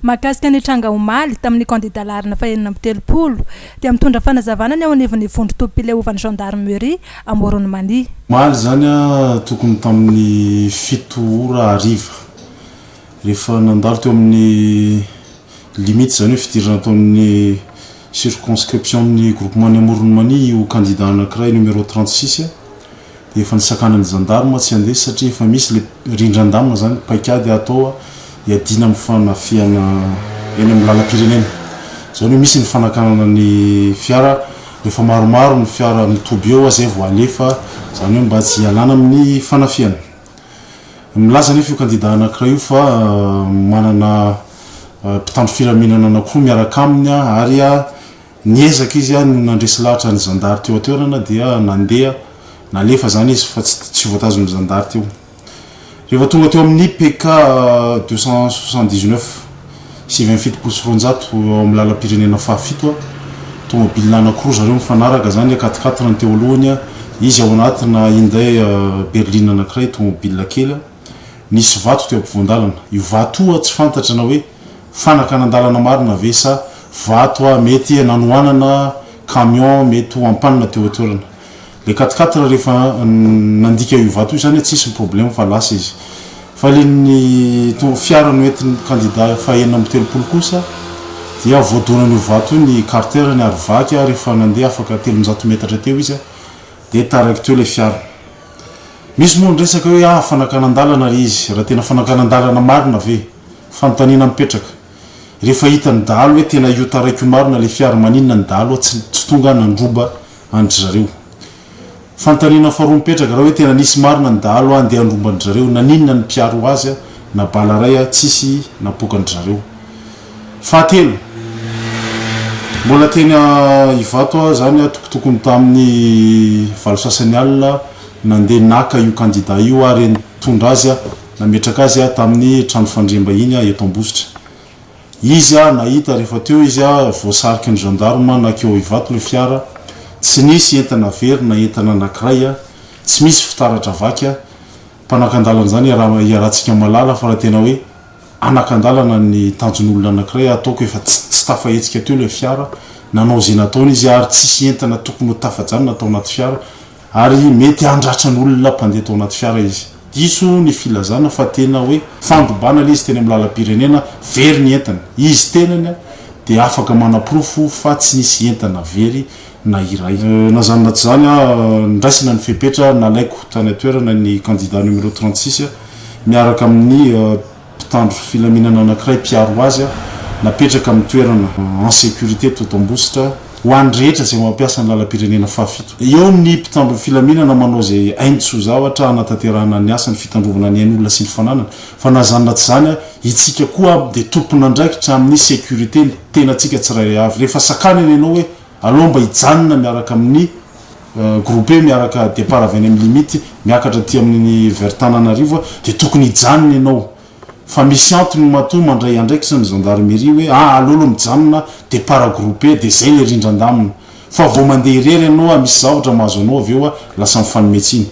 Mahakasika ny tranga omaly tamin'ny kandida laharana faha-36 dia mitondra fanazavana ny ao anivon'ny vondron-tobim-pileovan'ny gendarmerie Amoron'i Mania. Omaly izany tokony tamin'ny fito ora hariva, rehefa nandalo teo amin'ny limite izany hoe fidirana tao amin'ny circonscription-n'ny groupement-n'ny Amoron'i Mania io kandida anankiray numéro 36 dia efa nisakanan'ny zandarma tsy handeha satria efa misy le rindran-damina zany paikady atao hiadiana amin'ny fanafihana eny amin'ny lalam-pirenena. Izany hoe misy ny fanakanana ny fiara rehefa maromaro ny fiara mitoby eo zay vao alefa, izany hoe mba tsy hialana amin'ny fanafihana. Milaza anefa io kandida anankiray io fa manana mpitandro filaminana anankiroa miaraka aminy ary Niezaka izy no nandresy lahatra ny zandary teo an-toerana dia nandeha nalefa izany izy fa tsy tsy voatazon'ny zandary teo. Rehefa tonga teo amin'ny PK 279, 279 eo amin'ny lalam-pirenena fahafito, tomobilina anankiroa zareo mifanaraka izany, quatre quatre ny teo alohany, izy ao anatina Hyundai berline anankiray tomobilina kely, nisy vato teo ampovoan-dalana. Io vato io tsy fantatra na hoe Fanakanan-dalana marina ve sa vato a mety nanohanana camion mety ho ampanina teo an-toerana. Le quatre quatre rehefa nandika io vato io zany tsisy ny problème fa lasa izy. Fa le ny fiara noentin'ny candidat faha 36 kosa dia voadonan'io vato io ny carter-ny ary vaky ary efa nandeha afaka 300 metatra teo izy dia taraiky teo le fiara. Misy moa ny resaka hoe ah fanakanan-dalana ry izy, raha tena fanakanan-dalana marina ve? Fanontaniana mipetraka. Rehefa hitan'ny dahalo hoe tena io taraiky io marina le fiara maninona ny dahalo tsy tsy tonga nandroba an-dry zareo? Fanontaniana faharoa mipetraka, raha hoe tena nisy marina ny dahalo andeha handromba an-dry zareo, naninona ny mpiaro azy na bala ray tsisy napoakan-dry zareo? Fahatelo, mbola teny Ivato aho izany tokotokony tamin'ny valo sasany alina nandeha naka io kandida io ary nitondra azy nametraka azy tamin'ny trano fandriam-bahiny eto Ambositra. Izy nahita rehefa teo izy voasariky ny gendarme nankeo Ivato ilay fiara, tsy nisy entana very na entana anankiray, tsy misy fitaratra vaky, mpanakan-dalana izany iarahantsika mahalala fa raha tena hoe Anakan-dalana ny tanjon'olona anankiray, ataoko efa tsy tsy tafahetsika teo ilay fiara, nanao izay nataony izy ary tsisy entana tokony ho tafajanona tao anaty fiara ary mety handratra ny olona mpandeha tao anaty fiara izy. Diso ny filazana fa tena hoe fandrobana ilay izy teny amin'ny lalam-pirenena, very ny entana. Izy tenany dia afaka manaporofo fa tsy nisy entana very na iray. Na izany na tsy izany, ndraisina ny fepetra nalaiko tany an-toerana ny kandida numéro 36. miaraka amin'ny mpitandro filaminana anankiray mpiaro azy napetraka amin'ny toerana en sécurité teto Ambositra ho an'ny rehetra izay mampiasa ny lalam-pirenena fahafito. Eo ny mpitandro filaminana manao izay hainy tsy ho zavatra hanatanterahana ny asany fitandrovana ny ain'olona sy ny fananany fa na izany na tsy izany itsika koa dia tompon'andraikitra amin'ny sécurité ny tenantsika tsirairay avy. Rehefa sakanana ianao hoe Aleo mba hijanona miaraka amin'ny groupe miaraka départ avy any amin'ny limite miakatra aty amin'ny vers Tananarivo dia tokony hijanona ianao fa misy antony matoa mandray andraikitra ny gendarmerie hoe ah aleo aloha mijanona départ groupe dia zay le rindran-damina fa vao mandeha irery ianao ah misy zavatra mahazo anao avy eo ah lasa mifanome tsiny.